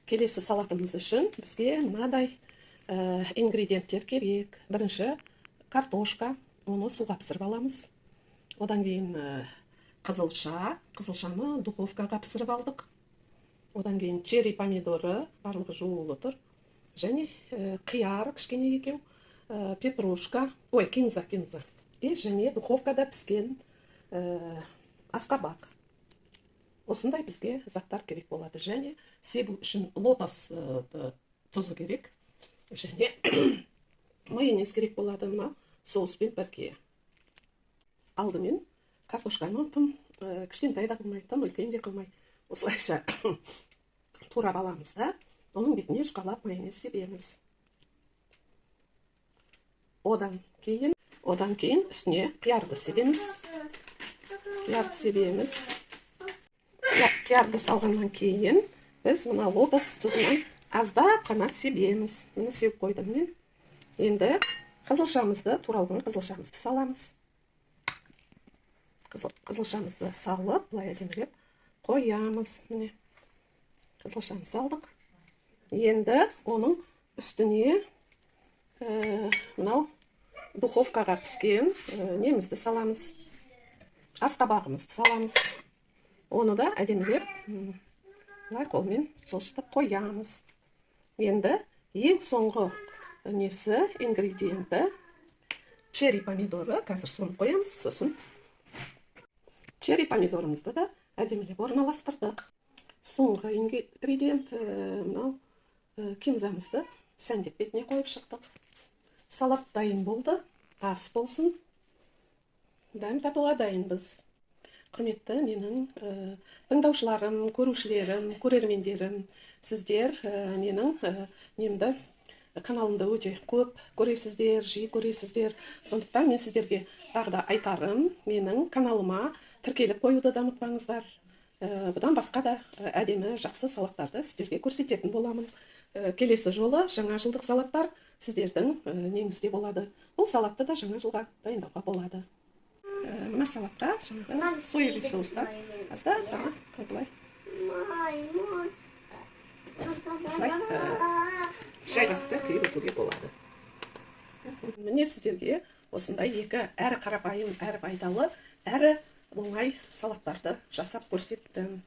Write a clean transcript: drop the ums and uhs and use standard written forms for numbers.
Келесі салатымыз үшін бізге мынадай ингредиенттер керек. Бірінші картошка, оны суға пісіріп аламыз. Одан кейін қызылша, қызылшаны духовкаға пісіріп алдық. Одан кейін черри помидоры, барлығы жуулы тұр. Және қияр кішкене екеу, петрушка, ой, кинза, кинза. И және духовкада піскен асқабақ. Осындай бізге заттар керек болады. Және себу үшін лотос тұзы керек. Және майонез керек болады мынау соуспен бірге. Алдымен картошканы тым кішкентай да қылмай, тым үлкен де қылмай, осылайша турап аламыз да, оның бетіне жұқалап майонез себеміз. Одан кейін үстіне қиярды себеміз. Қиярды себеміз. Қиярды салғаннан кейін біз мына лотос тұзынан аздап қана себеміз. Міне, сеуіп қойдым мен. Енді қызылшамызды, туралған қызылшамызды саламыз. Қызылшамызды салып, былай әдемілеп қоямыз. Міне, қызылшаны салдық. Енді оның үстіне мынау духовкаға піскен немізді саламыз, асқабағымызды саламыз. Оны да әдемілеп былай қолмен жылжытып қоямыз. Енді ең соңғы несі, ингредиенті черри помидоры. Қазір соны қоямыз. Сосын черри помидорымызды да әдемілеп орналастырдық. Соңғы ингредиент мынау кинзамызды сәндеп бетіне қойып шықтық. Салат дайын болды. Ас болсын, дәм татуға дайынбыз. Құрметті менің тыңдаушыларым, көрушілерім, көрермендерім, сіздер менің немді, каналымды өте көп көресіздер, жиі көресіздер. Сондықтан мен сіздерге тағы да айтарым: менің каналыма тіркеліп қоюды да ұмытпаңыздар. Бұдан басқа да әдемі, жақсы салаттарды сіздерге көрсететін боламын. Келесі жолы жаңа жылдық салаттар сіздердің неңізде болады. Бұл салатты да жаңа жылға дайындауға болады. Мына салатқа жаңағы соевый соустан аздап қана былай осылай шай қасықпен құйып өтуге болады. Міне, сіздерге осындай екі әрі қарапайым, әрі пайдалы, әрі оңай салаттарды жасап көрсеттім.